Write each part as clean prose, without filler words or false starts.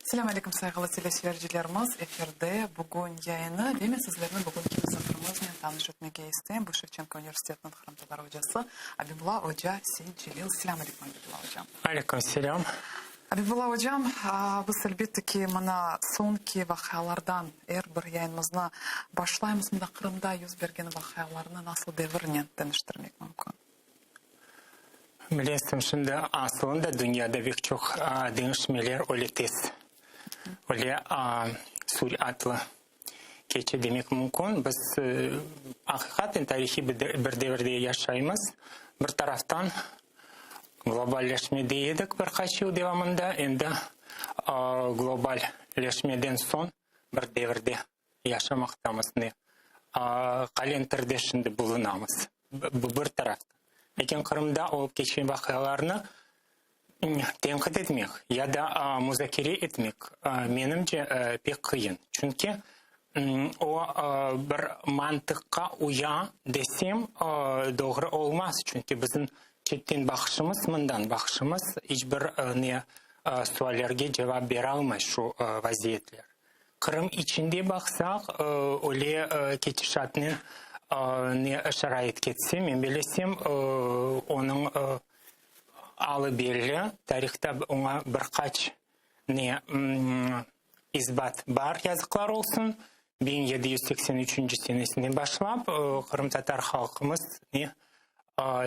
Selâm aleyküm, sayğılı teleseyircilerimiz! Efirde Bugün yayını ve men sizlerni bugünki misafirimiznen tanış etmege isteyim. Bu Şevçenko universitetiniñ qırımtatar ocası Abibulla oca Seyitcelil. Selâm aleyküm, Abibulla ocam! Aleyküm selâm! Abibulla ocam, biz, elbette ki, mına soñki vaqialardan er bir yayınımıznı başlaymız. Mında Qırımda yüz bergen vaqialarnı nasıl devirnen deñiştirmek mümkün? Bilesiñ, şimdi asılında dünyada pek çoq deñişmeler öyle tez, öyle sür'atlı keçe demek mümkün. Biz aqiqaten tarihiy bir devirde yaşaymız. Bir taraftan globalleşmede edik bir qaç yıl devamında, endi globalleşmeden soñ bir devirde yaşamaqtamız, ne qalentirde şimdi bulunamız, bu bir taraftan. Lâkin Qırımda olıp keçken vaqialarnı tenqit etmek ya da muzakere etmek, menimce, pek qıyın. Çünki o bir mantıqqa uya desem, doğru olmaz, çünki bizim çetten baqışımız, mından baqışımız iç bir ne suallerge cevap beralmay şu vaziyetler. Qırım içinde baqsaq, öyle ketişatnen ne şarait ketse, men bilesem, onıñ alı belli, tarihta oña bir qaç ne isbat bar, yazıqlar olsun, 1783 senesinden başlap qırımtatar halqımız ne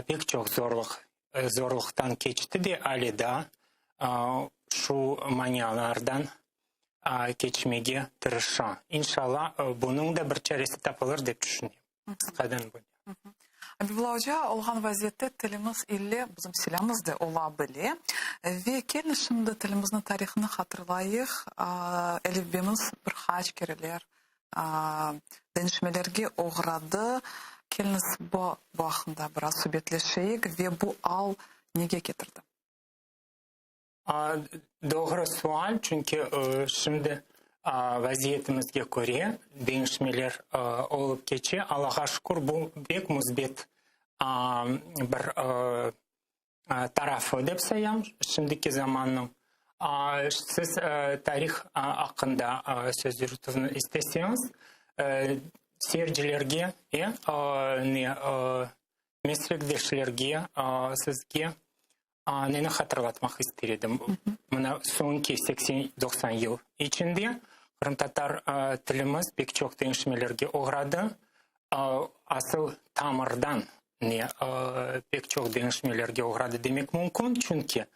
pek çoq zorluq zorluqtan keçti de ale daa şu manialardan keçmege tırışa. İnşalla, bunıñ da bir çaresi tapılır, dep tüşünem. Qısqadan böyle. Abibulla oca, olğan vaziyette tilimiz ille bizim silâmız da ola bile. Ve keliñ şimdi tilimizniñ tarihını hatırlayıq. Elifbemiz bir qaç kereler deñişmelerge oğradı. Keliñiz bu bu aqqında biraz subetleşeyik ve bu al nege ketirdi? Doğru sual, çünki şimdi vaziyetimizge köre deñişmeler olıp keçe. Allağa şükür, bu pek müsbet bir tarafı dep sayam şimdiki zamannıñ. Siz tarih aqqında söz yürütüvni isteseñiz, seyircilerge ne meslekdeşlerge sizge Neni hatırlatmaq ister edim? Mına soñki 80-90 yıl içinde qırımtatar tilimiz pek çoq deñişmelerge oğradı. Asıl tamırdan ne pek çoq deñişmelerge oğradı demek mümkün, çünki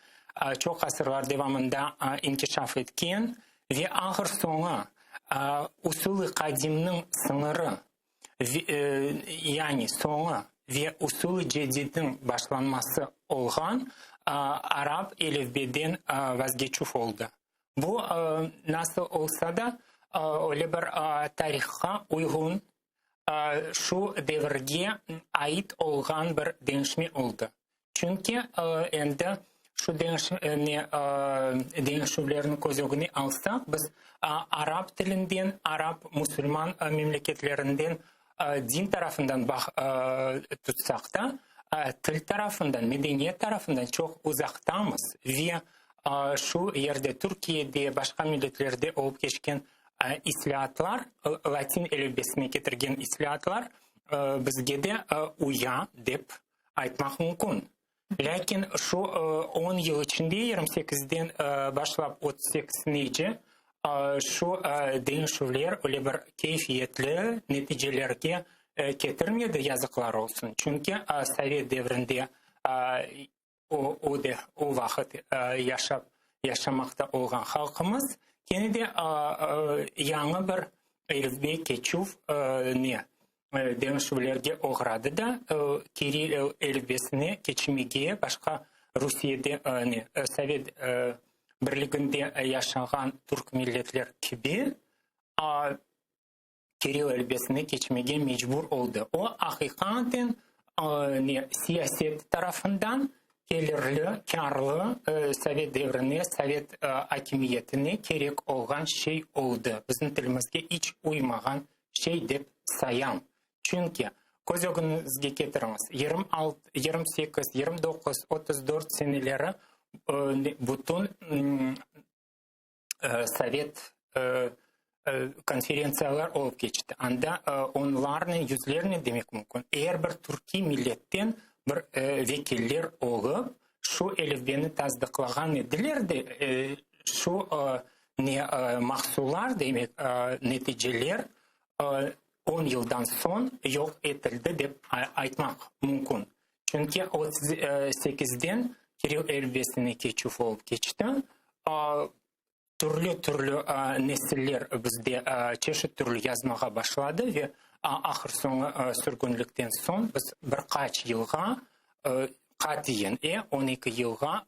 çoq asırlar devamında inkişaf etken ve ahır soñu usul-ı qadimniñ sıñırı yani soñu ve usul-ı cedidniñ başlanması olğan arap elifbeden vazgeçüv oldı. Bu, nasıl olsa da, öyle bir tarihqa uyğun, şu devirge ait olğan bir deñişme oldı. Çünki endi şu deñişüvlerni köz ögüne alsaq, biz arap tilinden, arap musulman memleketlerinden din tarafından tutsaq da, til tarafından, medeniyet tarafından çoq uzaqtamız ve şu yerde, Türkiyede, başqa milletlerde olıp keçken islâatlar, latin elifbesine ketirgen islâatlar bizge de uya dep aytmaq mümkün. Lâkin şu on yıl içinde, 28-den başlap 38-nece, şu deñişüvler öyle bir keyfiyetli neticelerge ketirmedi, yazıqlar olsun. Çünki sovet devrinde o, o de, o vaqıt yaşap, yaşamaqta olğan halqımız kene de yañı bir elifbe keçüv ne deñişüvlerge oğradı da, kiril elifbesine keçmege, başqa Rusiyede, ne, Sovet Birliginde yaşağan türk milletler kibi, kiril elifbesine keçmege mecbur oldı. O, aqiqaten, ne, siyaset tarafından kelirli, kârlı, sovet devrine, sovet akimiyetine kerek olğan şey oldı. Bizim tilimizge iç uymağan şey dep sayam. Çünki, köz ögüñizge ketiriñiz, 26, 28, 29, 34 seneleri bütün. Sovet konferentsiyalar olıp keçti. Anda onlarnen, yüzlernen demek mümkün, er bir türkiy milletten bir vekiller olıp, şu elifbeni tasdıqlağan ediler de, şu ne mahsullar, demek, neticeler on yıldan soñ yoq etildi dep aytmaq mümkün. Çünki 38-den kiril elifbesine keçüv olıp keçti. Türlü-türlü nesiller bizde çeşit türlü yazmağa başladı ve ahır soñu sürgünlikten soñ biz bir qaç yılğa, qatiyen 12 yılğa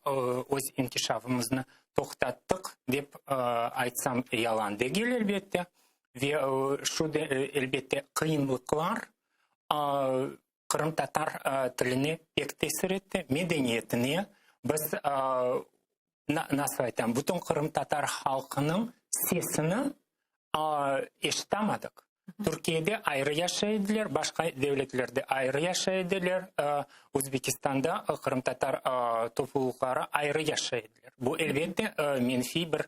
öz inkişafımıznı toqtattıq dep aytsam yalan degil, elbette. Ve şu elbette qıyınlıqlar qırımtatar tiline pek tesir etti, medeniyetine. Biz nasıl aytam, bütün qırımtatar halqınıñ sesini eşitamadıq. Türkiyede ayrı yaşay ediler, başqa devletlerde ayrı yaşay ediler, Özbekistanda qırımtatar toplulıqları ayrı yaşay ediler. Bu, elbette, menfiy bir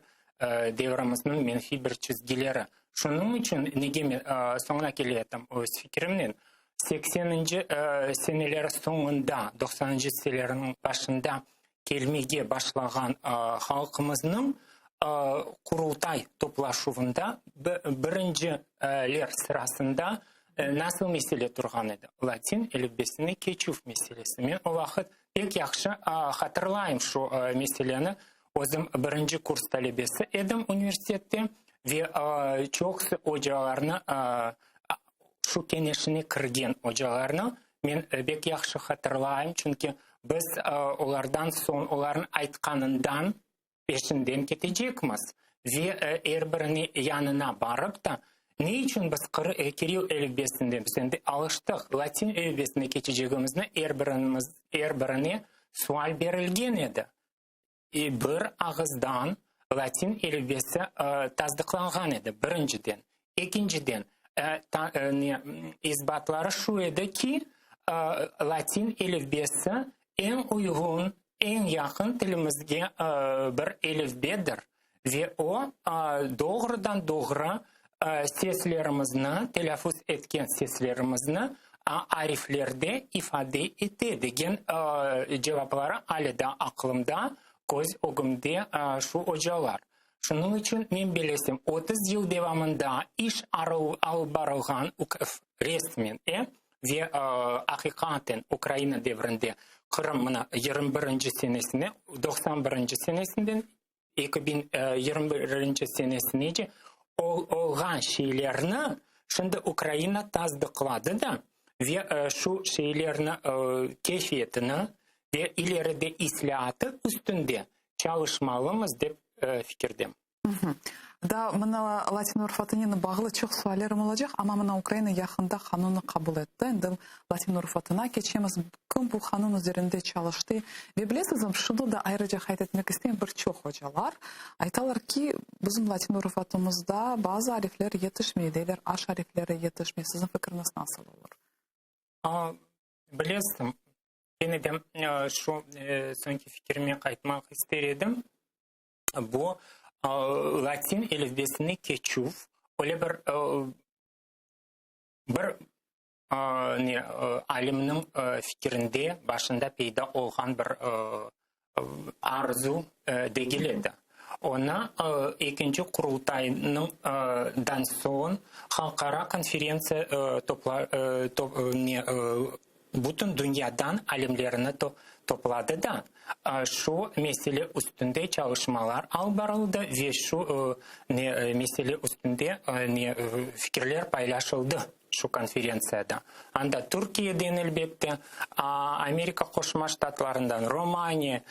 devrimizniñ menfiy bir çizgileri. Şunıñ içün nege men soñuna keletim öz fikirimnen, sekseninci seneler soñunda, doqsanıncı senelerniñ başında kelmege başlağan halqımıznıñ Qurultay toplaşuvında birinciler sırasında nasıl mesele turğan edi? Latin elifbesine keçüv meselesi. Men o vaqıt pek yahşı hatırlayım şu meseleni. Özüm birinci kurs talebesi edim universitette ve çoqusı ocalarnı, şu keñeşine kirgen ocalarnı men pek yahşı hatırlayım, çünki biz olardan soñ, olarnıñ aytqanından peşinden ketecekmiz ve er birine yanına barıp da, ne içün biz kiril elifbesinde, biz endi alıştıq, latin elifbesine keçecegimizni er birimiz, er birine sual berilgen edi. Bir ağızdan latin elifbesi tasdıqlanğan edi, birinciden. Ekinciden, isbatları şu edi ki, latin elifbesi eñ uyğun, eñ yaqın tilimizge bir elifbedir ve o, doğrudan-doğru seslerimizni, telâffuz etken seslerimizni ariflerde ifade ete degen cevapları ale daa aqlımda, köz ögümde şu ocalar. Şunıñ içün men bilesem, 30 yıl devamında iş alıp barılğan resmen ve aqiqaten Ukraina devrinde Qırım mına 21-nci senesine, 91-nci senesinden 2021-nci senesinece olğan şeylerni şimdi Ukraina tasdıqladı da ve şu şeylerni keyfiyetini ve ileride islâatı üstünde çalışmalımız dep fikirdem. Daa mına latin urufatınen bağlı çoq suallerim olacaq, amma mına Ukraina yaqında qanunnı qabul etti, endi latin urufatına keçemiz. Kim bu qanun üzerinde çalıştı? Ve bilesizmi, şunı da ayrıca qayd etmek isteyim, bir çoq ocalar aytalar ki, bizim latin urufatımızda bazı arifler yetişmey, deyler, aş arifleri yetişmey. Siziñ fikriñiz nasıl olur? Bilesiñ, kene de şu soñki fikirime qaytmaq ister edim. Bu latin elifbesine keçüv öyle bir bir ne alimniñ fikirinde başında peyda olğan bir arzu degil edi. Onı ekinci Qurultaynıñ dan soñ halqara konferentsiya topla ne bütün dünyadan alimlerini topladı da, şu mesele üstünde çalışmalar alıp barıldı ve şu ne mesele üstünde ne fikirler paylaşıldı şu konferentsiyada. Anda Türkiyeden, elbette, Amerika Qoşma Ştatlarından, Romaniya,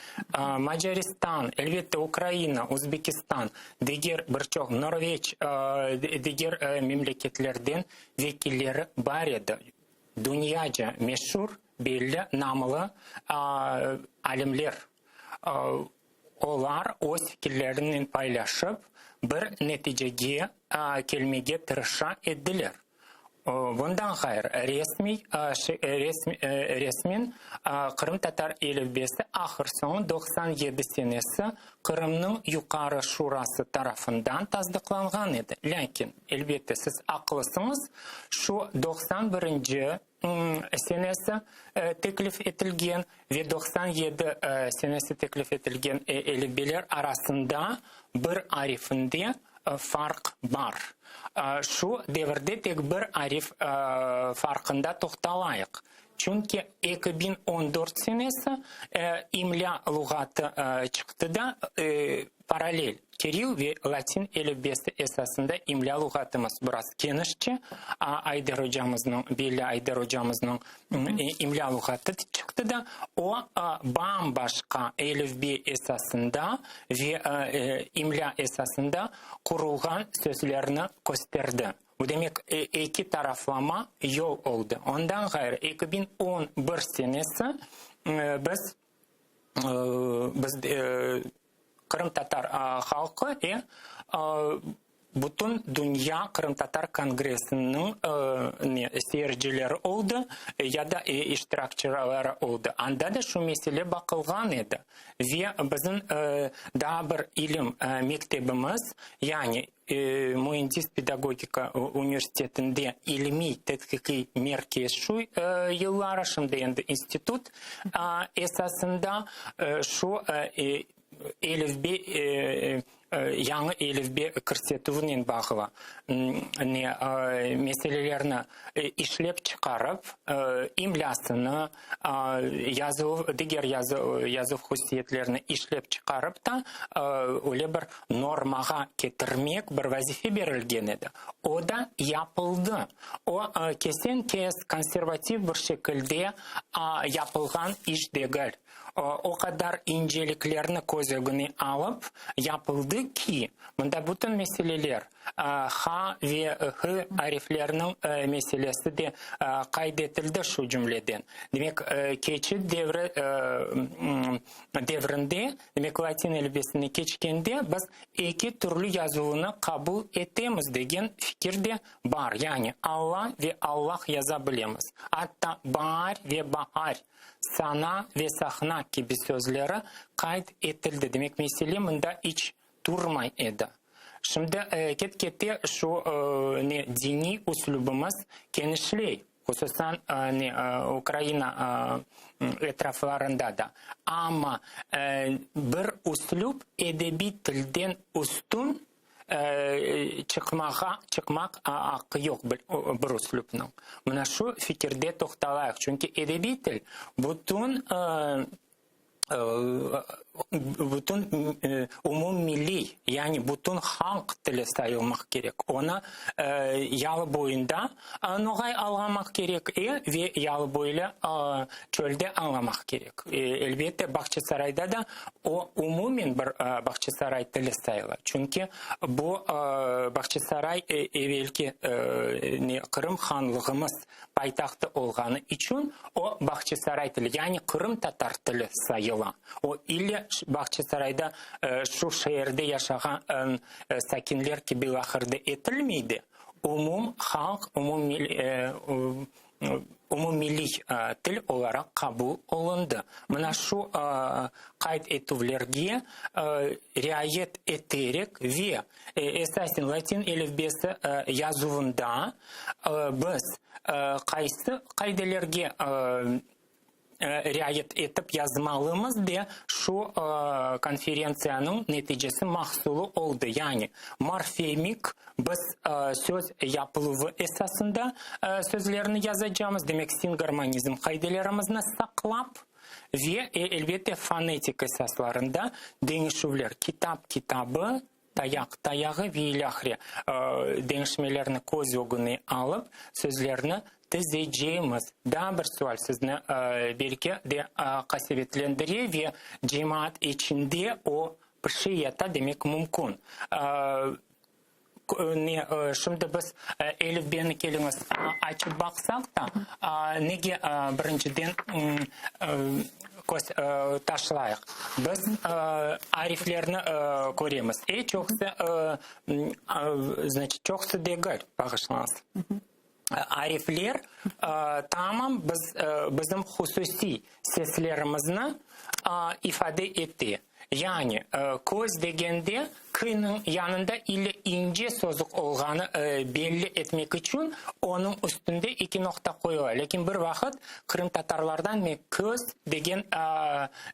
Macaristan, elbette, Ukraina, Özbekistan, diger bir çoq Norveç, diger memleketlerden vekilleri bar edi. Dünyaca meşur, belli, namlı alimler. Olar öz fikirlerinen paylaşıp, bir neticege kelmege tırışa ediler. Bundan ğayrı, resmiy resmen qırımtatar elifbesi ahır-soñu 97 senesi Qırımnıñ Yuqarı Şurası tarafından tasdıqlanğan edi. Lâkin, elbette, siz aqlısıñız, şu 91-nci senesi teklif etilgen ve 97 senesi teklif etilgen elifbeler arasında bir arifinde farq bar. Şu devirde tek bir arif farqında toqtalayıq. Çünki 2014 senesi imlâ luğatı çıqtı da, parallel kiril ve latin elifbesi esasında imlâ luğatımız biraz kenişçe, Ayder ocamıznıñ, belli Ayder ocamıznıñ imlâ luğatı çıqtı da, o bam-başqa elifbe esasında ve imlâ esasında qurulğan sözlerni kösterdi. Bu demek, eki taraflama yol oldı. Ondan ğayrı, 2011 senesi biz, biz qırımtatar halqı Bütün dünya qırımtatar kongressiniñ seyircileri oldı ya da iştirakçıları oldı. Anda da şu mesele baqılğan edi. Ve bizim daa bir ilim mektebimiz, yani Müendis-pedagogika universitetinde ilmiy-tedqiqiy merkez şu yılları, şimdi endi institut esasında şu elifbe yañı elifbe kirsetüvnen bağlı ne meselelerni işlep çıqarıp, imlâsını, yazuv, diger yazuv hususiyetlerini işlep çıqarıp da, öyle bir normağa ketirmek bir vazife berilgen edi. O da yapıldı. O, kesen-kes, konservativ bir şekilde yapılğan iş degil. O qadar inceliklerni köz ögüne alıp yapıldı ki, mında bütün meseleler, ha ve hı arifleriniñ meselesi de qayd etildi şu cümleden. Demek, keçit devri devrinde, demek, latin elifbesine keçkende biz eki türlü yazuvını qabul etemiz degen fikir de bar. Yani Alla ve Allah yaza bilemiz. Atta baar ve bahar. Sana ve sahna kibi sözleri qayd etildi. Demek, mesele mında iç turmay edi. Şimdi ket-kete şu ne diniy üslübimiz kenişley, hususan ne Ukraina etraflarında da. Amma bir üslüp edebiy tilden üstün çıqmağa, çıqmaq aqqı yoq bir üslüpniñ. Mına şu fikirde toqtalayıq, çünki edebiy til bütün bütün umummilliy, yani bütün halq tili sayılmaq kerek. Onı yalı boyunda noğay añlamaq kerek ve yalı boylu çölde añlamaq kerek. Elbette, Bağçasarayda da o umumen bir Bağçasaray tili sayıla. Çünki bu Bağçasaray evelki Qırım hanlığımız paytahtı olğanı içün o Bağçasaray tili, yani qırımtatar tili sayıla. O ille Bağçasarayda şu şeerde yaşağan sakinler kibi laqırdı etilmey de, umum halq, umum umummilliy til olaraq qabul olundı. Mına şu qayd etüvlerge riayet eterek ve esasen latin elifbesi yazuvında biz qaysı qaidelerge riayet etip yazmalımız de şu konferentsiyanıñ neticesi mahsulı oldı. Yani morfemik biz söz yapıluvı esasında sözlerni yazacamız, demek singarmonizm qaidelerimizni saqlap ve elbette fonetik esaslarında deñişüvler, kitap kitabı, tayaq tayağı ve ilâhre deñişmelerni köz ögüne alıp sözlerni tizeceymiz. Daa bir sual sizni belki de qasevetlendire ve cemaat içinde o bir şey yata demek mümkün. Ne, şimdi biz elifbeni keliñiz açıp baqsaq da, nege birinciden köz taşlayıq? Biz ariflerni köremiz. E, çoqusı, znaçit, çoqusı degil, bağışlañız. Arifler tamam biz, bizim hususiy seslerimizni ifade ete. Yani, köz degende k-niñ yanında ille ince sozuq olğanı belli etmek içün onıñ üstünde eki noqta qoyula. Lâkin bir vaqıt qırımtatarlardan men köz degen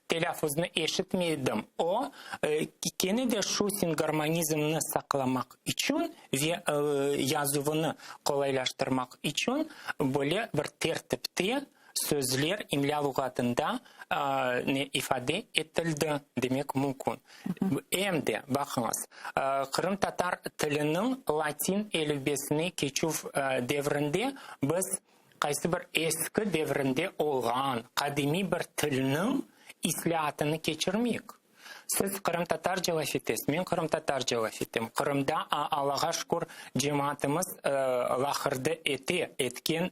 telâffuznı eşitmedim. O, kene de şu singarmonizmni saqlamaq içün ve yazuvını qolaylaştırmaq içün böyle bir tertipte sözler imlâ luğatında ne ifade etildi demek mümkün. Em de, baqıñız, qırımtatar tiliniñ latin elifbesine keçüv devrinde biz qaysı bir eski devrinde olğan qadimiy bir tilniñ islâatını keçirmeyik. Siz qırımtatarca laf etesiz, men qırımtatarca laf etem. Qırımda, Allağa şükür, cemaatımız laqırdı ete, etken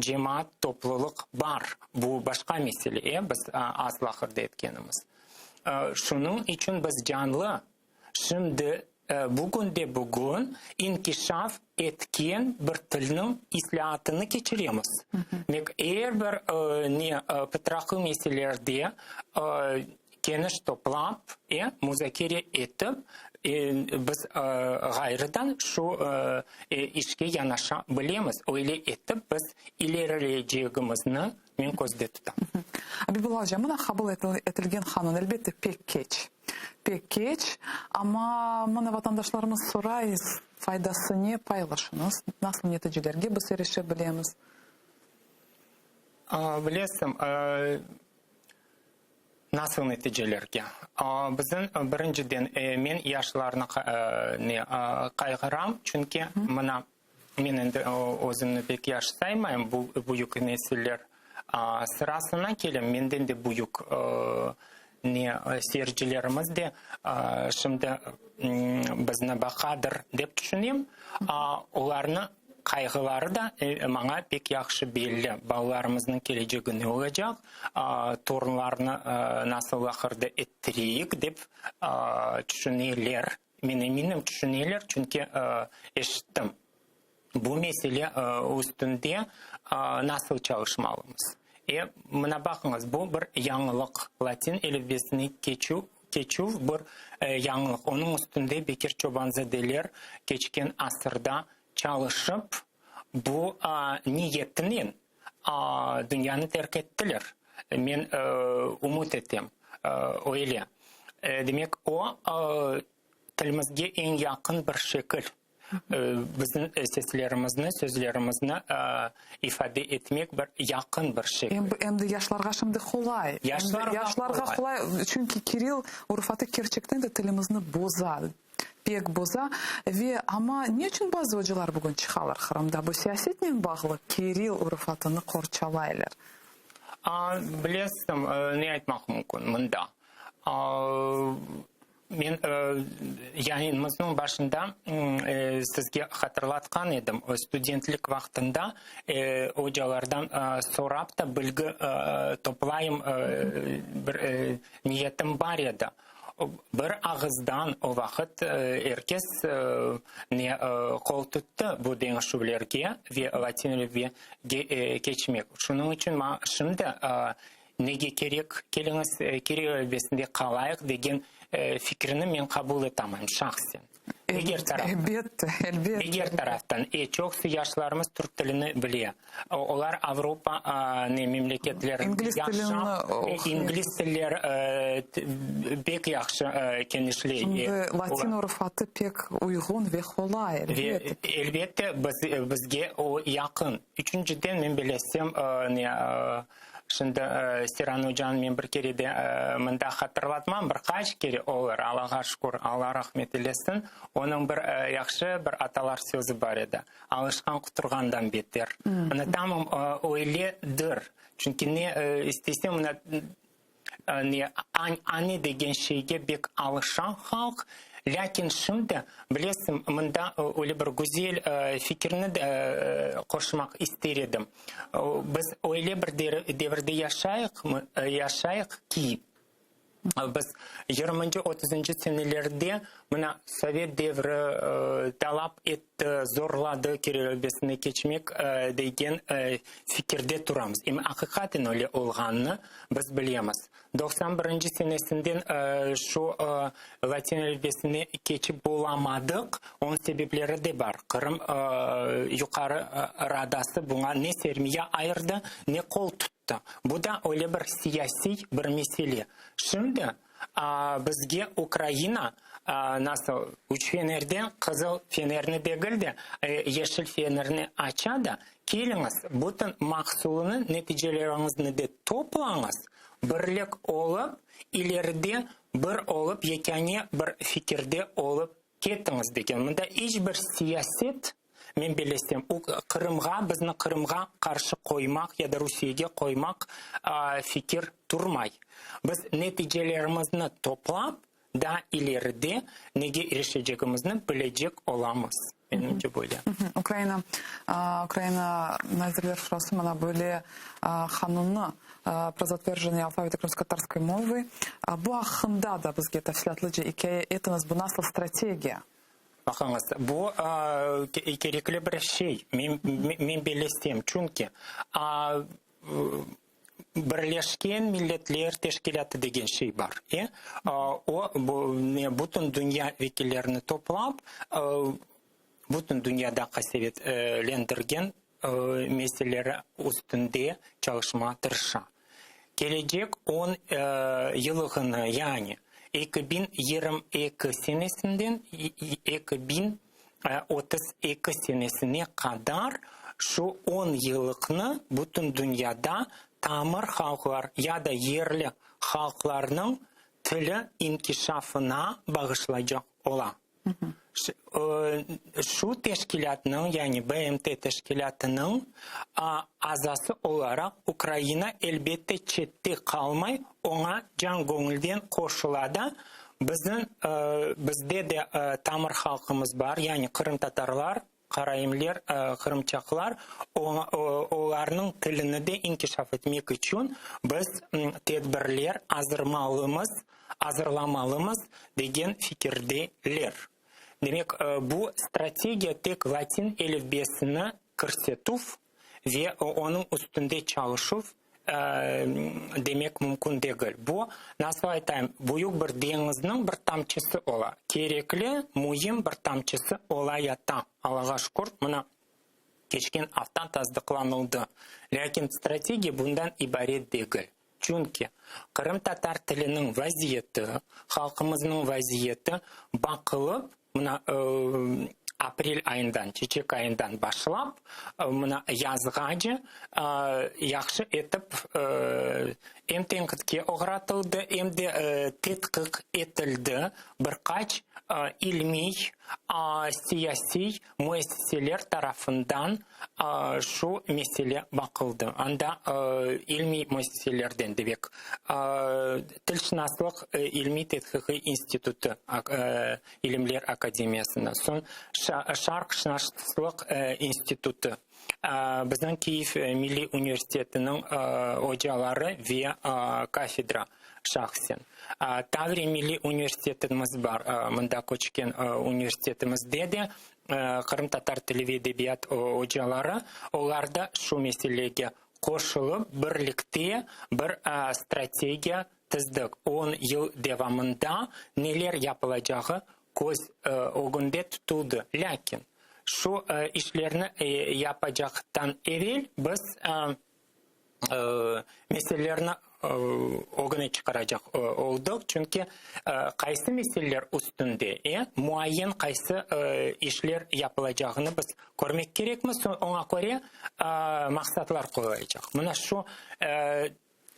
cemaat, toplulıq bar. Bu başqa mesele, e, biz az laqırdı etkenimiz. Şunıñ içün biz canlı, şimdi, bugünde-bugün inkişaf etken bir tilniñ islâatını keçiremiz. Demek, er bir ne pıtraqlı meselelerde keniş toplap, e, muzakere etip, biz ğayrıdan şu işke yanaşa bilemiz. Öyle etip biz ilerileycegimizni men közde tutam. Abibulla oca, mına qabul etilgen qanun, elbette, pek keç. Pek keç, amma mına vatandaşlarımız soray, faydası ne, paylaşıñız, nasıl neticelerge biz irişe bilemiz? Bilesiñ, nasıl neticelerge? Bizim, birinciden, men yaşlarnı ne qayğıram, çünki mına Men endi özümni pek yaş saymayım, bu büyük nesiller sırasına kelem, menden de büyük ne seyircilerimiz de şimdi bizni baqadır dep tüşünem. Olarnı qayğıları da maña pek yahşı belli, balalarımıznıñ kelecegi ne olacaq, torunlarnı nasıl laqırdı ettireyik dep tüşüneler. Men eminim, tüşüneler, çünki eşittim. Bu mesele üstünde nasıl çalışmalımız? E, mına baqıñız, bu bir yañılıq, latin elifbesine keçüv, keçüv bir yañılıq. Onıñ üstünde Bekir Çobanzadeler keçken asırda çalışıp, bu niyetinen dünyanı terk ettiler. Men ümüt etem, öyle. Demek, o, tilimizge eñ yaqın bir şekil, bizim seslerimizni, sözlerimizni ifade etmek bir yaqın bir şekil. Em de yaşlarğa şimdi qolay. Yaşlarğa qolay, çünki kirill urufatı kerçekten de tilimizni boza. Pek boza. Ve amma ne içün bazı ocalar bugün çıqalar Qırımda, bu siyasetnen bağlı kirill urufatını qorçalaylar? Bilesiñ, ne aytmaq mümkün mında? Men yayınımıznıñ başında sizge hatırlatqan edim, studentlik vaqtında ocalardan sorap da bilgi toplayım bir niyetim bar edi. Bir ağızdan o vaqıt er kes ne qol tuttı bu deñişüvlerge ve latin elifbege keçmek. Şunıñ içün maña şimdi nege kerek, keliñiz kiril elifbesinde qalayıq degen fikrini men qabul etamayım şahsen. Diger taraftan, Elbette, elbette. Diger taraftan, çoqusı yaşlarımız türk tilini bile. Olar Avropa ne memleketlerinde İngliz tilini yaşap, ingliz tilleri pek yahşı kenişley. Şimdi latin urufatı pek uyğun ve qolay, elbette. Ve elbette biz, bizge o yaqın. Üçünciden, men bilesem, ne Şimdi Seyran ocanı men bir kere de mında hatırlatmam, bir qaç kere olur, Allağa şükür, Alla rahmet eylesin, onıñ bir yahşı bir atalar sözü bar edi, Alışqan quturğandan beter. Mına tamam öyledir. Çünki ne istese, mına ne ane degen şeyge bek alışa halq, lâkin şimdi, bilesiñ, mında öyle bir güzel fikirni de qoşmaq ister edim. Biz öyle bir devirde yaşayıqmı, yaşayıq ki, Biz yigirminci, otuzıncı senelerde mına sovet devri talap etti, zorladı kiril elifbesine keçmek degen fikirde turamız. Em aqiqaten öyle olğanını biz bilemiz. 91-nci senesinden şu latin elifbesine keçip olamadıq, onıñ sebepleri de bar. Qırım Yuqarı Radası buña ne sermiya ayırdı, ne qol tuttı. Bu da öyle bir siyasiy bir mesele. Şimdi bizge Ukraina nasıl üç fenerden qızıl fenerni degil de, yeşil fenerni aça da, keliñiz, bütün mahsulını, neticeleriñizni de toplañız, birlik olıp, ileride bir olıp, yekâne bir fikirde olıp ketiñiz degen. Mında iç bir siyaset Men bellesem, o, Qırımğa, bizni Qırımğa qarşı qoymaq ya da Rusiyege qoymaq fikir turmay. Biz neticelerimizni toplap, daa ileride nege irişecegimizni bilecek olamız. Menimce, böyle. Ukraina, Ukraina Nazirler Şurası mına böyle qanunnı, Pro zatverjeniye alfavita krımskotatarskoy movı, bu aqqında da bizge tafsilâtlıca ikâye etiñiz, bu nasıl strategiya? Baqıñız, bu kerekli bir şey, men bellesem, çünki Birleşken Milletler Teşkilâtı degen şey bar, o, bütün dünya vekillerini toplap, bütün dünyada qasevetlendirgen meseleleri üstünde çalışmağa tırışa. Kelecek on yılığını, yani 2022 senesinden 2032 senesine qadar şu on yıllıqnı bütün dünyada tamır halqlar ya da yerli halqlarnıñ tili inkişafına bağışlaycaq ola. Şu teşkilâtnıñ, yani BMT teşkilâtınıñ azası olaraq Ukraina elbette çette qalmay, oña can-göñülden qoşula da. Bizim, bizde de tamır halqımız bar, yani qırımtatarlar, qaraimler, qırımçaqlar, olarnıñ tilini de inkişaf etmek içün biz tedbirler azırmalımız, azırlamalımız degen fikirdeler. Demek, bu strategiya tek latin elifbesini kirsetüv ve onıñ üstünde çalışuv demek mümkün degil. Bu, nasıl aytayım, büyük bir deñizniñ bir tamçısı ola. Kerekli, müim bir tamçısı ola yata. Allağa şükür, mına, keçken afta tasdıqlanıldı. Lâkin strategiya bundan ibaret degil. Çünki qırımtatar tiliniñ vaziyeti, halqımıznıñ vaziyeti baqılıp, mına, aprel ayından, çeçek ayından başlap, mına, yazğace yahşı etip em tenqitke oğratıldı, em de tedqiq etildi bir qaç ilmiy, siyasiy müessiseler tarafından şu mesele baqıldı. Anda ilmiy müessiselerden, demek, Tilşınaslıq ilmiy tedqiqiy institutı, İlimler akademiyasından, soñ Şarqşınaslıq institutı, bizim Kiyev milliy universitetiniñ ocaları ve kafedra şahsen. Tavriya milliy universitetimiz bar, mında köçken universitetimizde de qırımtatar tili ve edebiyat ocaları, olar da şu meselege qoşulıp, birlikte bir strategiya tizdik. On yıl devamında neler yapılacağı köz ögünde tutuldı. Lâkin şu işlerni yapacaqtan evel biz meselelerni ögüne çıqaracaq oldıq, çünki qaysı meseleler üstünde, muayyen qaysı işler yapılacağını biz körmek kerekmiz, soñ oña köre maqsatlar qoyulacaq. Mına şu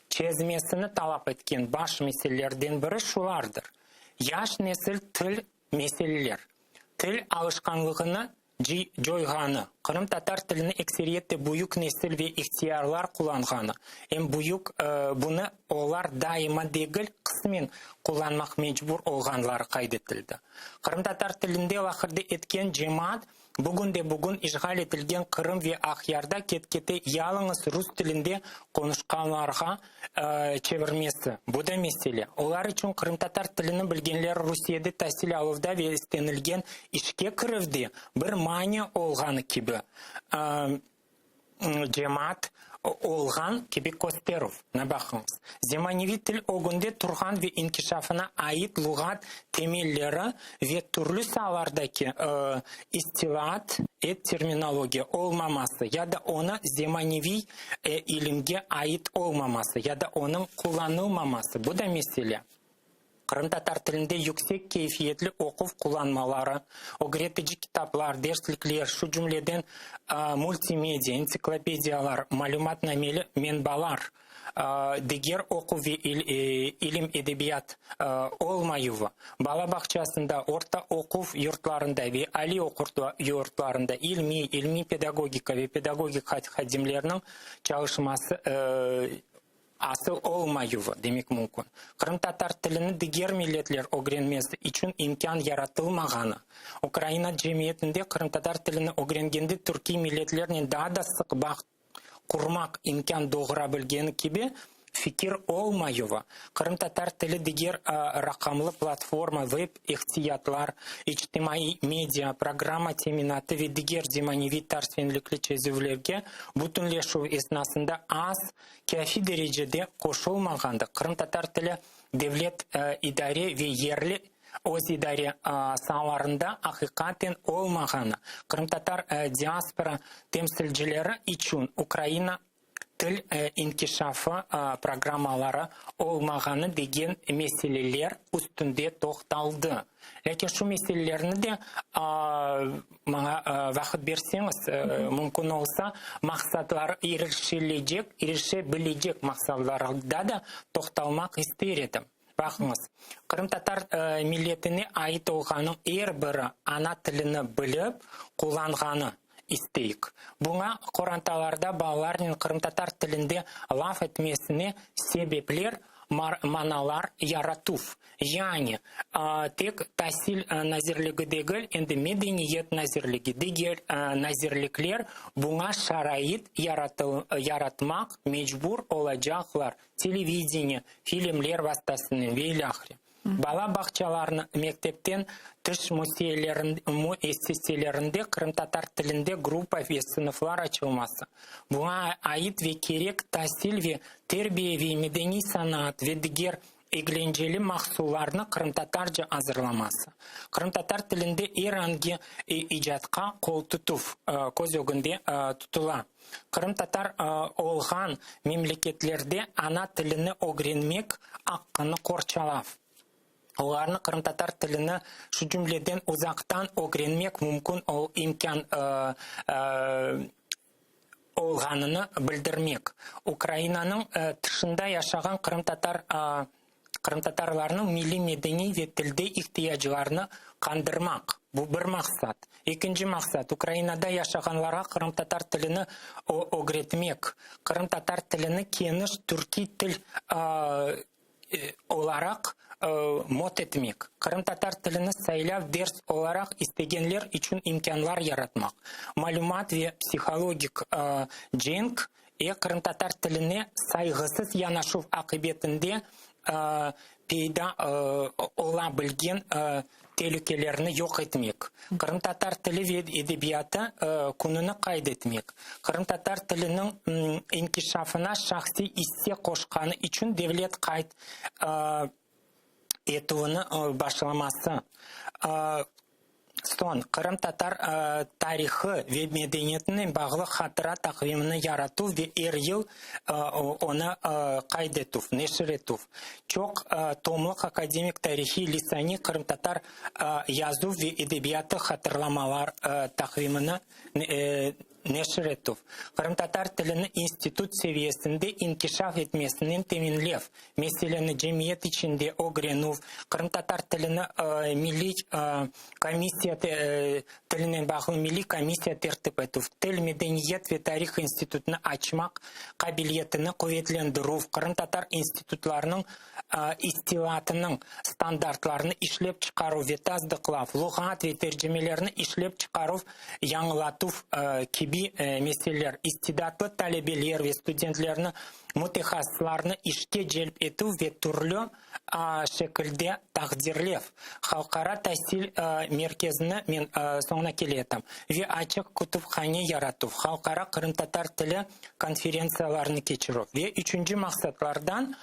çezmesini talap etken baş meselelerden biri şulardır, yaş nesil til meseleler, til alışqanlığını coyğanı, qırımtatar tilini ekseriyette büyük nesil ve ihtiyarlar qullanğanı, em büyük bunı olar daima degil, qısmen qullanmaq mecbur olğanları qayd etildi. Qırımtatar tilinde laqırdı etken cemaat. Bugünde-bugün işğal etilgen Qırım ve Aqyarda ket-kete yalıñız rus tilinde qonuşqanlarğa çevirmesi, bu da mesele. Olar içün qırımtatar tilini bilgenler Rusiyede tasil aluvda ve istenilgen işke kirüvde bir mania olğanı kibi cemaat olğan kibi kösterüv. Mına baqıñız, zemaneviy til ögünde turğan ve inkişafına ait luğat temelleri ve türlü saalardaki ıstılaat, terminologiya olmaması ya da onı zemaneviy ilimge ait olmaması ya da onıñ qullanılmaması, bu da mesele. Qırımtatar tilinde yüksek keyfiyetli oquv qullanmaları, ögretici kitaplar, derslikler, şu cümleden multimedia, entsiklopediyalar, malümatnameli menbalar, diger oquv ve ilim, edebiyat olmayuvı, bala bağçasında, orta oquv yurtlarında ve aliy oquv yurtlarında ilmiy, ilmiy-pedagogika ve pedagogik hadimlerniñ çalışması asıl olmayuvı demek mümkün. Qırımtatar tilini diger milletler ögrenmesi içün imkân yaratılmağanı, Ukraina cemiyetinde qırımtatar tilini ögrengende türkiy milletlernen daa da sıq bağ qurmaq imkân doğura bilgeni kibi fikir olmayuvı, qırımtatar tili diger raqamlı platforma, web ihtiyatlar, içtimaiy media, programma teminatı ve diger zemaneviy tarzfenlikli çezüvlerge bütünleşüv esnasında az kâfi derecede qoşulmağandı. Qırımtatar tili devlet idare ve yerli öz idare saalarında aqiqaten olmağanı, qırımtatar diaspora temsilcileri içün Ukraina til inkişafı programmaları olmağanı degen meseleler üstünde toqtaldı. Lâkin şu meselelerni de maña vaqıt berseñiz, mümkün olsa, maqsatları irişilecek, irişe bilecek maqsatlarda da toqtalmaq ister edim. Baqıñız, qırımtatar milletine ait olğanıñ er biri ana tilini bilip qullanğanı isteyik. Buña qorantalarda balalarnen qırımtatar tilinde laf etmesine sebepler, manalar yaratuv, yani tek Tasil nazirligi degil, endi Medeniyet nazirligi, diger nazirlikler buña şarait yaratmaq mecbur olacaqlar, televideniye, filmler vastasınen ve ilâhre. Bala bağçalarını, mektepten tış müessiselerinde qırımtatar tilinde gruppa ve sınıflar açılması, buña ait ve kerek tasil ve terbiyeviy, medeniy-sanaat ve diger eglenceli mahsullarnı qırımtatarca azırlaması, qırımtatar tilinde er angi icatqa qoltutuv köz ögünde tutula. Qırımtatar olğan memleketlerde ana tilini ögrenmek aqqını qorçalav, olarnı qırımtatar tilini, şu cümleden uzaqtan ögrenmek mümkün imkân olğanını bildirmek, Ukrainanıñ tışında yaşağan qırımtatar Qırımtatarlarnıñ milliy-medeniy ve tilde ihtiyaclarını qandırmaq, bu bir maqsat. Ekinci maqsat, Ukrainada yaşağanlarğa qırımtatar tilini ögretmek, qırımtatar tilini keniş türkiy til olaraq mot etmek, qırımtatar tilini saylav ders olaraq istegenler içün imkânlar yaratmaq, malümat ve psihologik cenk E qırımtatar tiline sayğısız yanaşuv aqibetinde peyda ola bilgen telükelerni yoq etmek, qırımtatar tili ve edebiyatı kününi qayd etmek, qırımtatar tiliniñ inkişafına şahsiy isse qoşqanı içün devlet qayd etüvini başlaması, Soñ, qırımtatar tarihı ve medeniyetinen bağlı hatıra taqvimini yaratuv ve er yıl onı qayd etüv, neşir etüv, çoq tomlıq akademik tarihiy lisaniy qırımtatar yazuv ve edebiyatı hatırlamalar taqvimini. neşir etüv, qırımtatar tilini institut seviyesinde inkişaf etmesinen teminlev, meseleni cemiyet içinde ögrenüv, qırımtatar tilini milliy komissiya tilinen bağlı milliy komissiya tertip etüv, til, medeniyet ve tarih institutını açmaq qabiliyetini quvetlendirüv, qırımtatar institutlarınıñ ıstılaatınıñ standartlarını işlep çıqaruv ve tasdıqlav, luğat ve tercimelerni işlep çıqaruv, yañılatuv kibi meseleler, istidatlı talebeler ve studentlerni, mütehassıslarnı işke celp etüv ve türlü şekilde taqdirlev, halqara tasil merkezini, men soñuna keletim, ve açıq kütüphane yaratuv, halqara qırımtatar tili konferentsiyalarını keçirüv ve üçünci maqsatlardan,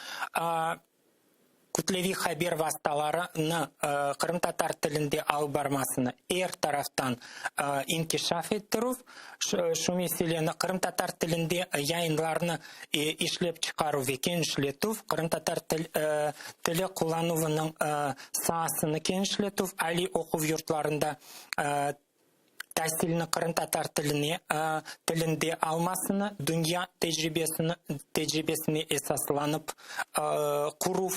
kütleviy haber vastalarını qırımtatar tilinde alıp barmasını er taraftan inkişaf ettirüv, şu meseleni qırımtatar tilinde yayınlarnı işlep çıqaruv ve kenişletüv, qırımtatar tili qullanuvınıñ saasını kenişletüv, aliy oquv yurtlarında tasilni qırımtatar tiline tilinde almasını dünya tecribesini tecribesine esaslanıp quruv,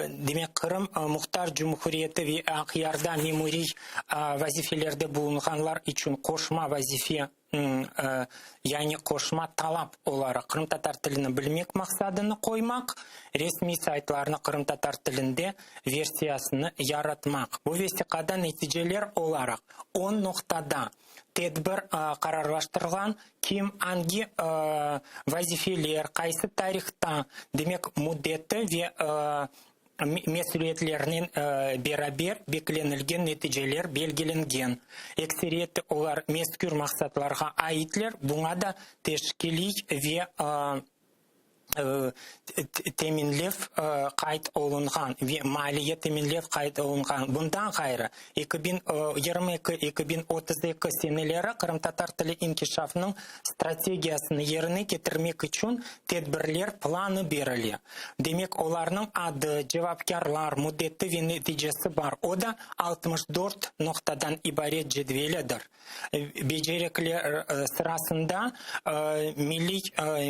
demek, Qırım Muhtar Cumhuriyeti ve Aqyarda memuriy vazifelerde bulunğanlar içün qoşma vazife, yani qoşma talap olaraq qırımtatar tilini bilmek maqsadını qoymaq, resmiy saytlarnı qırımtatar tilinde versiyasını yaratmaq. Bu vesiqada neticeler olaraq on noqtada tedbir qararlaştırılğan, kim, angi vazifeler, qaysı tarihta, demek, müddeti ve mesüliyetlernen beraber beklenilgen neticeler belgilengen. Ekseriyette olar mezkür maqsatlarğa aitler, buña da teşkiliy ve teminlev qayd olunğan ve maliye teminlev qayd olunğan. Bundan ğayrı, 2022, 2032 seneleri qırımtatar tili inkişafınıñ strategiyasını yerine ketirmek içün tedbirler planı berile. Demek, olarnıñ adı, cevapkârlar, müddeti ve neticesi bar, o da 64 noqtadan ibaret cedvelidir. Becerikler sırasında Milliy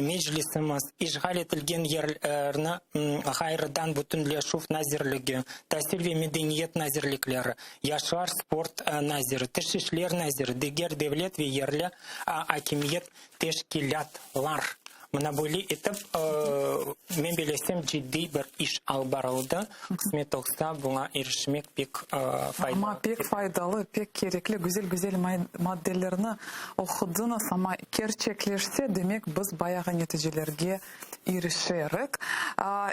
Meclisimiz, işğal etilgen yerlerni ğayrıdan bütünleşüv nazirligi, Tasil ve medeniyet nazirlikleri, Yaşlar sport naziri, Tış işler naziri, diger devlet ve yerli akimiyet teşkilâtlar. Mına böyle etip, men belesem, ciddiy bir iş alıp barıldı. Qısmet olsa, buña irişmek pek faydalı. Amma pek faydalı, pek kerekli, güzel-güzel maddelerni oqudıñız, amma kerçekleşse, demek, biz bayağı neticelerge irişerik.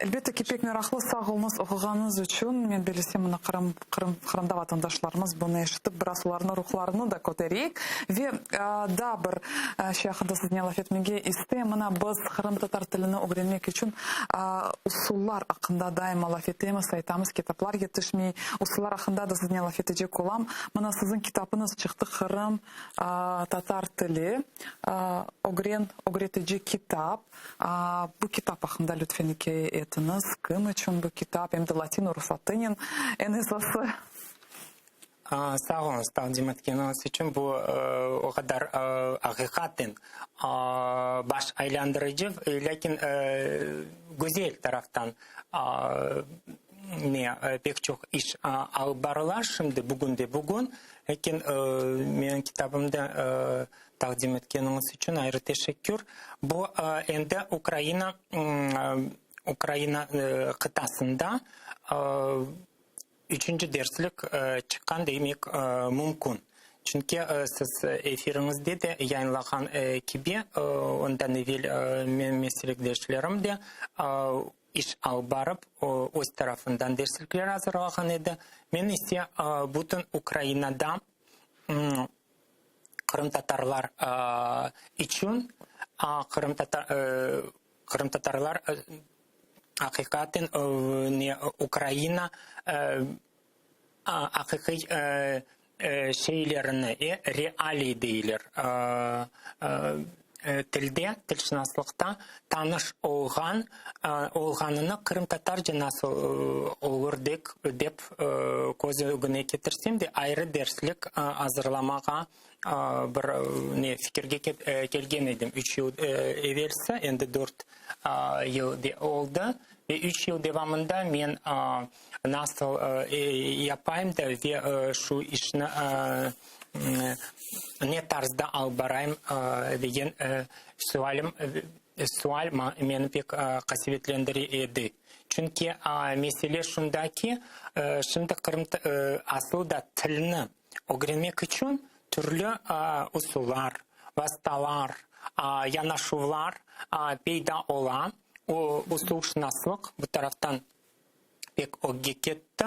Elbette ki, pek meraqlı, sağ oluñız oquğanıñız içün. Men bilsem, mına Qırım, Qırım, Qırımda vatandaşlarımız bunı eşitip, biraz olarnıñ ruhlarını da kötereyik. Ve daa bir şey aqqında siznen laf etmege isteyim. Mına biz qırımtatar tilini ögrenmek içün usullar aqqında daima laf etemiz, aytamız, kitaplar yetişmey. Usullar aqqında da siznen laf etecek olam. Mına siziñ kitapıñız çıqtı, Qırım tatar tili ögren, ögretici kitap. Bu kitap aqqında lütfen ikâye etiñiz. Kim içün bu kitap, em de latin urufatınen, eñ esası? Sağ oluñız taqdim etkeniñiz içün. Bu o qadar aqiqaten baş aylandırıcı, lâkin güzel taraftan ne pek çoq iş alıp barıla şimdi, bugünde-bugün. Lâkin menim kitabımda taqdim etkeniñiz içün ayrı teşekkür. Bu endi Ukraina, Ukraina qıtasında üçünci derslik çıqqan demek mümkün. Çünki siz efiriñizde de yayınlağan kibi, ondan evel menim meslekdeşlerim de iş alıp barıp, öz tarafından derslikler azırlağan edi. Men ise bütün Ukrainada qırımtatarlar içün qırımtatarlar aqiqaten ne Ukraina aqiqiy şeylerini, realiy deyler. Tilde, tilşınaslıqta tanış olğan, olğanını qırımtatarca nasıl olur dek, dep köz ögüne ketirsem de, ayrı derslik azırlamağa bir ne fikirge kelgen edim üç yıl evelsi, endi dört yıl oldı ve üç yıl devamında men nasıl yapayım da ve şu işni ne tarzda alıp barayım degen sualim, sual meni pek qasevetlendire edi. Çünki mesele şunda ki, şimdi qırım aslı da tilni ögrenmek içün türlü usullar, vastalar, yanaşuvlar peyda ola. O usulşınaslıq bu taraftan pek ögge ketti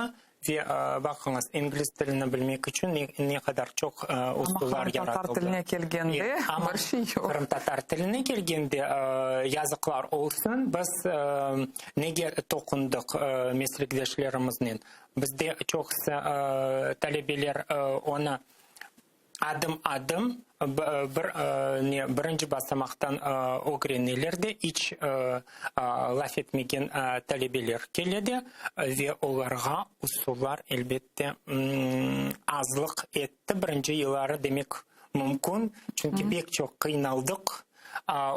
ve baqıñız, ingliz tilini bilmek içün ne qadar çoq usullar yaratıldı. Amma qırımtatar tiline kelgende bir şey yoq. Qırımtatar tiline kelgende, yazıqlar olsun, biz nege toqundıq meslekdeşlerimiznen? Bizde çoqusı talebeler onı Adım-adım, bir, ne, birinci basamaqtan ögreneler de, iç laf etmegen talebeler kele de ve olarğa usullar, elbette, azlıq etti birinci yılları demek mümkün, çünki pek çoq qıynaldıq,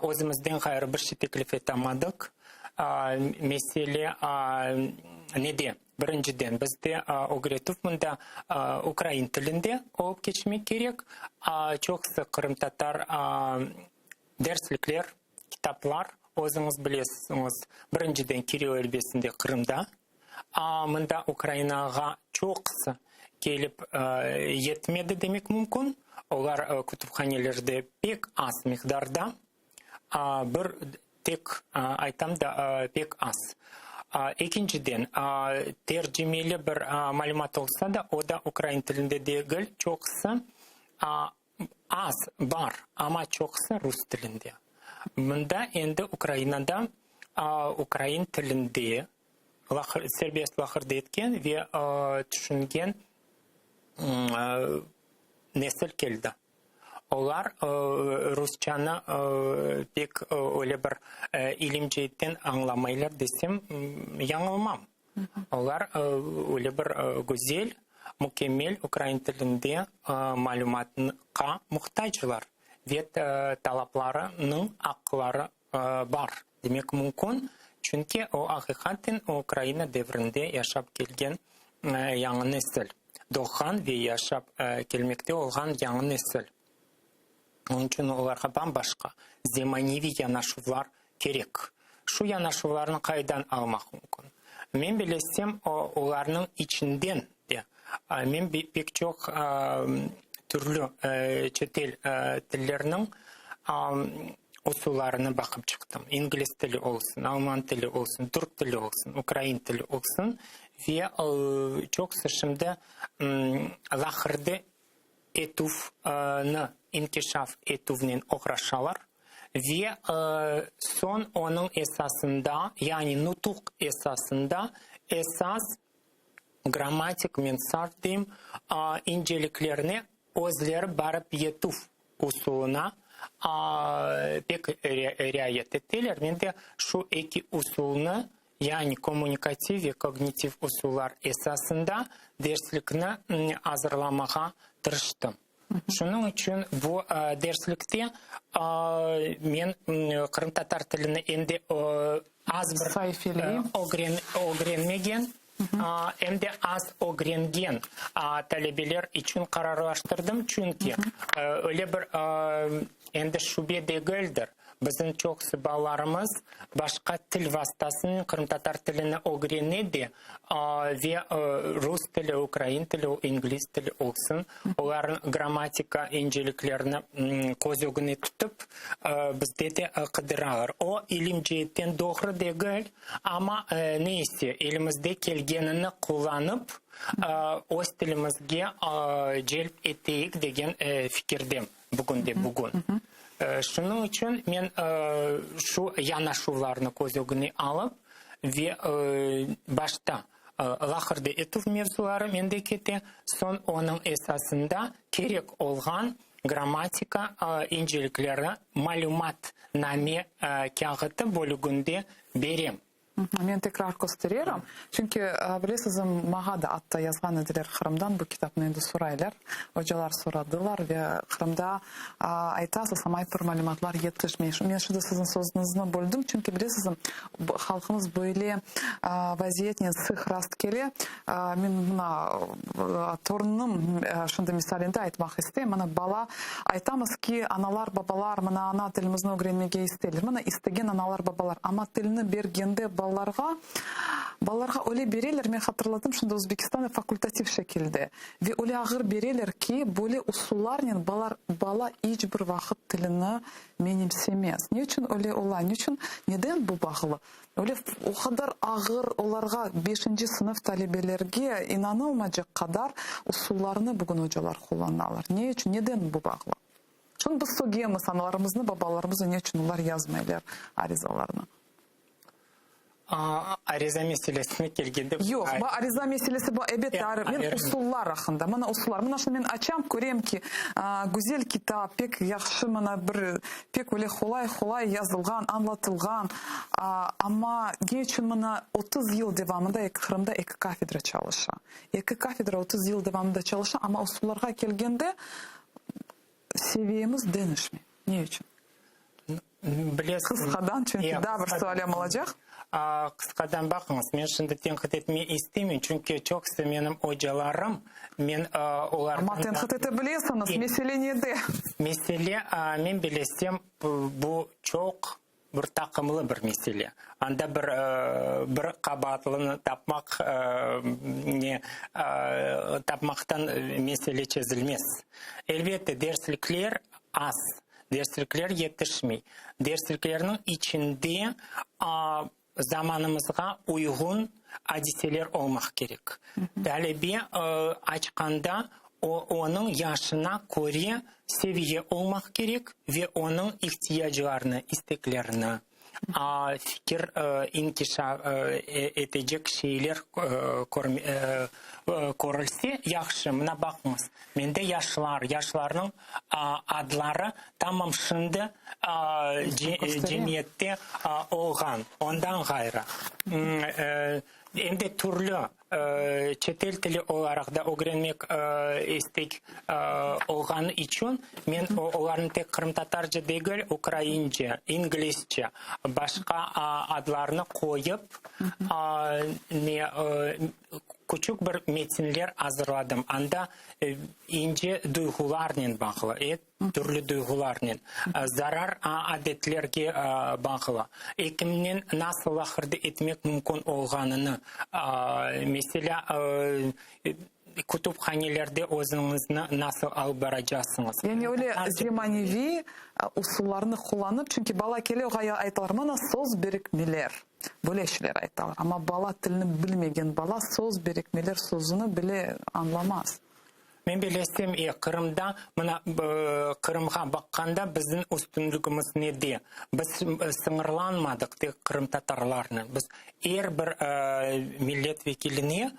özümizden ğayrı bir şey teklif etamadıq. Mesele nede? Birinciden, bizde ögretüv mında ukrain tilinde olıp keçmek kerek. Çoqusı qırımtatar derslikler, kitaplar, özüñiz bilesiñiz, birinciden kirill elbesinde Qırımda, mında Ukrainağa çoqusı kelip yetmedi demek mümkün. Olar kütüphanelerde pek az miqdarda. Bir tek aytam da, pek az. Ekinciden, tercimeli bir malümat olsa da, o da ukrain tilinde degil, çoqusı az bar, amma çoqusı rus tilinde. Mında endi Ukrainada ukrain tilinde serbest laqırdı etken ve tüşüngen nesil keldi. Olar rusçanı pek öyle bir ilim ceetten añlamaylar desem, yañılmam. Olar öyle bir güzel, mükemmel ukrain tilinde malümatqa muhtaclar ve talaplarınıñ aqları bar demek mümkün, çünki o aqiqaten Ukraina devrinde yaşap kelgen yañı nesil, doğğan ve yaşap kelmekte olğan yañı nesil. Onıñ içün olarğa bam-başqa zemaneviy yanaşuvlar kerek. Şu yanaşuvlarnı qaydan almaq mümkün? Men bilesem, olarnıñ içinden de men pek çoq türlü çetel tillerniñ usullarını baqıp çıqtım. İngliz tili olsun, alman tili olsun, türk tili olsun, ukrain tili olsun ve çoqusı şimdi laqırdı etüvni inkişaf etüvnen oğraşalar ve soñ onıñ esasında, yani nutuq esasında esas grammatik, men sarf deyim, inceliklerine özleri barıp yetüv usulına pek riayet eteler. Men de şu eki usulnı, yani kommunikativ ve kognitiv usullar esasında derslikni azırlamağa tırıştım. Şunıñ içün bu derslikte men qırımtatar tilini endi az bir ögrenmegen, em de az ögrengen talebeler içün qararlaştırdım, çünki öyle bir endi şübe degildir, bizim çoqusı balalarımız başqa til vastasınen qırımtatar tilini ögrene de ve rus tili, ukrain tili, ingliz tili olsun, olarnıñ grammatika inceliklerini köz ögüne tutıp, bizde de qıdıralar. O, ilim ceetten doğru degil. Amma ne ise, elimizde kelgenini qullanıp, öz tilimizge celp eteyik degen fikirdem bugünde bugün. Şunıñ içün men şu yanaşuvlarnı köz ögüne alıp ve başta laqırdı etüv mevzuları mende kete, soñ onıñ esasında kerek olğan. Grammatika incelikleri malümatname kâğıtı bölüginde berem. Men tekrar köstererim. Çünki, bilesiz, maña da atta yazğan ediler Qırımdan bu kitapnı endi soraylar. Ocalar soradılar ve Qırımda aytasız, amma ayt bir malümatlar yetişmey. Men şimdi siziñ sözüñizni böldim, çünki, bilesiz, halqımız böyle vaziyetnen sıq rast kele. Men mına torunım şimdi misalinde aytmaq isteyim. Mına bala, aytamız ki, analar, babalar mına ana tilimizni ögrenmege isteyler. Mına istegen analar, babalar. Amma tilni bergende balalarğa, balalarğa öyle bereler, men hatırladım, şimdi Özbekistanda fakultativ şekilde. Ve öyle ağır bereler ki, böyle usullarnen balar, bala iç bir vaqıt tilini menimsemez. Ne içün öyle ola? Ne içün, neden bu bağlı? Öyle o qadar ağır olarğa, beşinci sınıf talebelerge inanılmacaq qadar usullarnı bugün ocalar qullanalar. Ne içün, neden bu bağlı? Şunı biz sögemiz analarımıznı, babalarımıznı, ne içün olar yazmaylar arizalarnı? Ariza meselesine kelgende. Yoq, bu ariza meselesi, bu ebet, men usullar aqqında, mına usullar. Mına şimdi men açam, körem ki, güzel kitap, pek yahşı, mına bir pek öyle qolay-qolay yazılğan, añlatılğan. Amma ne içün mına 30 yıl devamında Qırımda eki kafedra çalışa? Eki kafedra 30 yıl devamında çalışa, amma usullarğa kelgende seviyemiz deñişmey. Ne içün? Bilesiz, Qısqadan, çünki daa bir sualem olacaq. Qısqadan baqıñız, men şimdi tenqit etmege istemeyim, çünki çoqusı menim ocalarım, men olardan... Amma tenqit ete bilesiñiz, mesele nede? Mesele, men bilesem, bu çoq bir taqımlı bir mesele. Anda bir bir qabaatlını tapmaq ne tapmaqtan mesele çezilmez. Elbette, derslikler az, derslikler yetişmey. Dersliklerniñ içinde zamanımızğa uyğun adiseler olmaq kerek. Talebe açqanda, o, onıñ yaşına köre seviye olmaq kerek ve onıñ ihtiyaclarını, isteklerini, fikir inkişaf etecek şeyler körülse yahşı. Mına baqıñız, mende yaşlar, yaşlarnıñ adları tamam şimdi cemiyette olğan. Ondan ğayrı, em de türlü çetel tili olaraq da ögrenmek istek olğanı içün men olarnı tek qırımtatarca degil, ukraince, inglizce, başqa adlarnı qoyıp, ne küçük bir metinler azırladım. Anda ince duyğularnen bağlı, türlü duyğularnen, zarar adetlerge bağlı, ekimnen nasıl laqırdı etmek mümkün olğanını, meselâ, kütüphanelerde özüñizni nasıl alıp baracaqsıñız. Yani öyle zemaneviy usullarnı qullanıp, çünki bala kele, oğa aytalar, mana söz birikmeler, böyle şeyler aytalar, amma bala tilni bilmegen bala söz birikmeler sözüni bile añlamaz. Men bilesem, e, Qırımda, mına, Qırımğa baqqanda bizim üstünligimiz nede? Biz sıñırlanmadıq tek qırımtatarlarnen. Biz er bir millet vekiline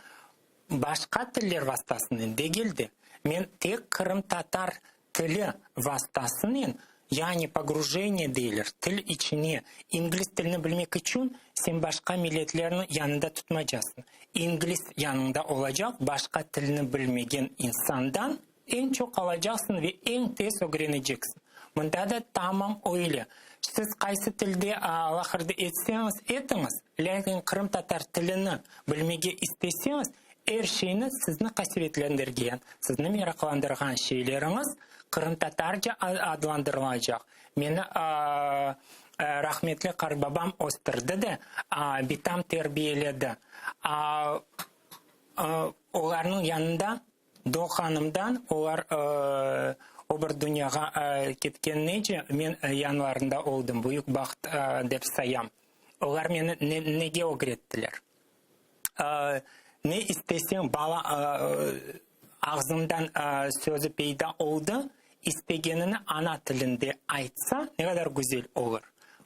başqa tiller vastasınen degil de, men tek qırımtatar tili vastasınen, yani pogrujeniye deyler, til içine, ingliz tilini bilmek içün sen başqa milletlerni yanında tutmacasıñ. İngliz yanıñda olacaq, başqa tilni bilmegen insandan eñ çoq alacaqsıñ ve eñ tez ögreneceksiñ. Mında da tamam öyle. Siz qaysı tilde laqırdı etseñiz, etiñiz, lâkin qırımtatar tilini bilmege isteseñiz, Er şeyni sizni qasevetlendirgen, sizni meraqlandırğan şeyleriñiz qırımtatarca adlandırılacaq. Meni rahmetli qartbabam östürdi de, bitam terbiyeledi. Olarnıñ yanında doğğanımdan olar o bir dünyağa ketkenece men yanlarında oldım, büyük baht dep sayam. Olar meni nege ögrettiler? Ne isteseñ, bala ağzından sözü peyda oldı, istegenini ana tilinde aytsa, ne qadar güzel olur.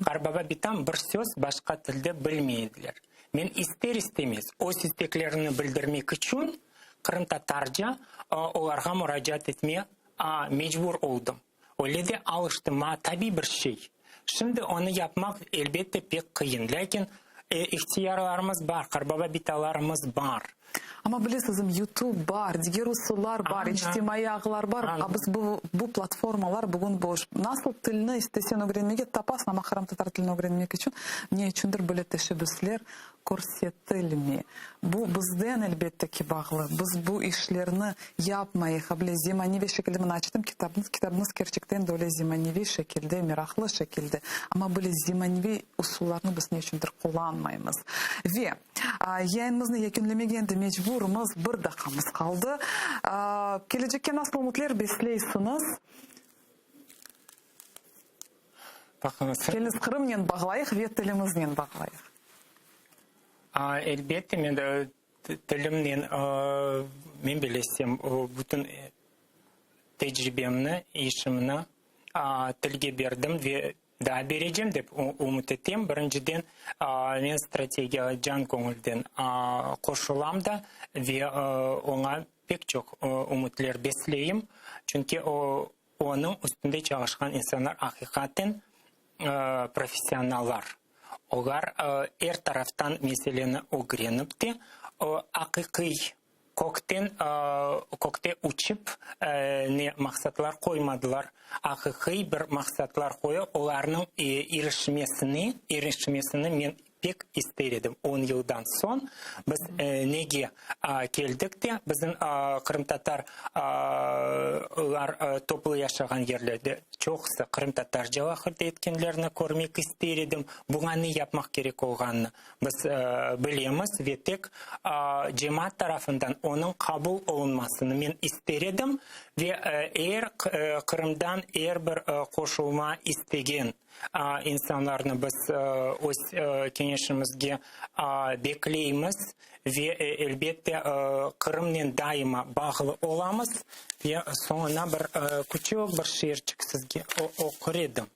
Qarbaba-bitam bir söz başqa tilde bilmey ediler. Men ister-istemez öz isteklerimni bildirmek içün qırımtatarca olarğa muracaat etme. Mecbur oldım. Öyle de alıştım, maña tabiy bir şey. Şimdi onı yapmaq, elbette, pek qıyın. Lâkin ihtiyarlarımız bar, qarbaba-bitalarımız bar. Amma bilesizmi, YouTube bar, diger usullar bar, içtimaiy ağlar bar, a biz bu bu platformalar bugün boş. Nasıl tilni istesen ögrenmege tapasıñ, amma qırımtatar tilini ögrenmek içün ne içündir böyle teşebbüsler körsetilmey. Bu bizden, elbette ki, bağlı. Biz bu işlerni yapmayıq. A bile zemaneviy şekilde, mına açtım kitabıñız, kitabıñız kerçekten de öyle zemaneviy şekilde, meraqlı şekilde. Amma böyle zemaneviy usullarnı biz ne içündir qullanmaymız. Ve yayınımıznı yekünlemege endi mecburmız, bir daqqamız qaldı. Kelecekke nasıl ümütler besleysiñiz? Baqıñız. Keliñiz Qırımnen bağlayıq ve tilimiznen bağlayıq. Elbette, men tilimnen, men bilesem, bütün tecribemni, işimni tilge berdim ve daa berecem dep ümüt etem. Birinciden, men strategiyağa can-göñülden qoşulam da ve oña pek çoq ümütler besleyim, çünki onıñ üstünde çalışqan insanlar aqiqaten professionallar. Olar er taraftan meseleni ögrenip de, aqiqiy kökten, kökte uçıp ne maqsatlar qoymadılar, aqiqiy bir maqsatlar qoyıp, olarnıñ irişmesine, irişmesini men pek ister edim. On yıldan soñ biz nege keldik de, bizim qırımtatarlar toplu yaşağan yerlerde çoqusı qırımtatarca laqırdı etkenlerini körmek ister edim. Buña ne yapmaq kerek olğanını biz bilemiz ve tek cemaat tarafından onıñ qabul olunmasını men ister edim ve er Qırımdan er bir qoşulma istegen İnsanlarnı biz öz keñeşimizge bekleymiz ve, elbette, Qırımnen daima bağlı olamız. Ve soñuna bir küçük bir şiirçik sizge oqur edim.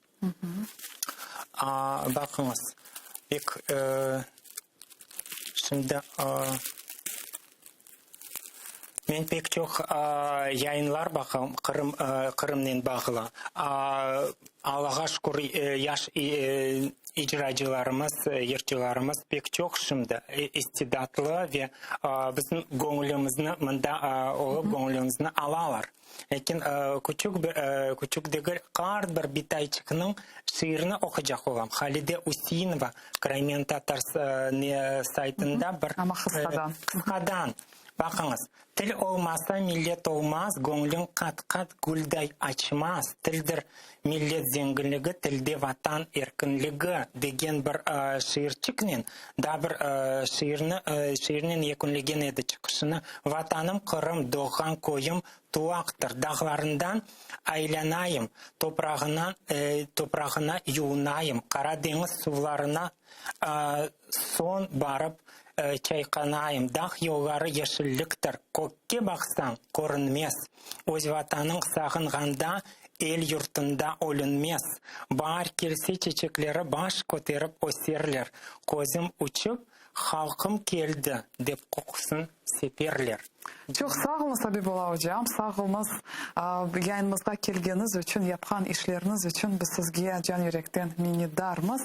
Baqıñız, pek şimdi. Men pek çoq yayınlar baqam Qırım Qırımnen bağlı. Allağa şükür, yaş icracılarımız, yırcılarımız pek çoq şimdi, istidatlı ve bizim göñlümizni mında olıp göñlümizni alalar. Lâkin küçük bir, küçük degil, qart bir bitayçıqnıñ şiirini oqucaq olam. Halide Üseinova, Crimean Tatars saytında bir. Amma qısqadan. Qısqadan. Baqıñız, Til olmasa, millet olmaz, Göñlüñ qat-qat gülday açmaz, Tildir millet zenginligi, Tilde Vatan erkinligi degen bir şiirçiknen, daa bir şiirni, şiirnen yekünlegen edi çıqışını, Vatanım Qırım, doğğan köyüm Tuvaqtır, dağlarından aylanayım, toprağına, toprağına yuvunayım, Qara deñiz suvlarına soñ barıp çayqanayım, Dağ yolları yeşilliktir, kökke baqsañ, körünmez, Öz Vatanıñ sağınğanda el yurtunda ölünmez, Baar kelse çeçekleri baş köterip öserler, Közüm uçıp, halqım keldi, dep qoqusın seperler. Çoq sağ oluñız, Abibulla ocam, sağ oluñız, yayınımızğa kelgeniñiz içün, yapqan işleriñiz içün biz sizge can-yürekten minnetdarmız.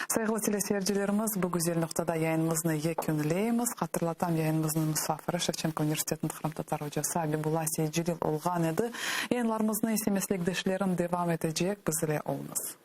Sayğılı teleseyircilerimiz, bu güzel noqtada yayınımıznı yekünleymiz. Hatırlatam, yayınımıznıñ musafiri Şevçenko universitetiniñ qırımtatar ocası Abibulla Seyitcelil olğan edi. Yayınlarımıznı ise meslekdeşlerim devam etecek, biz ile oluñız.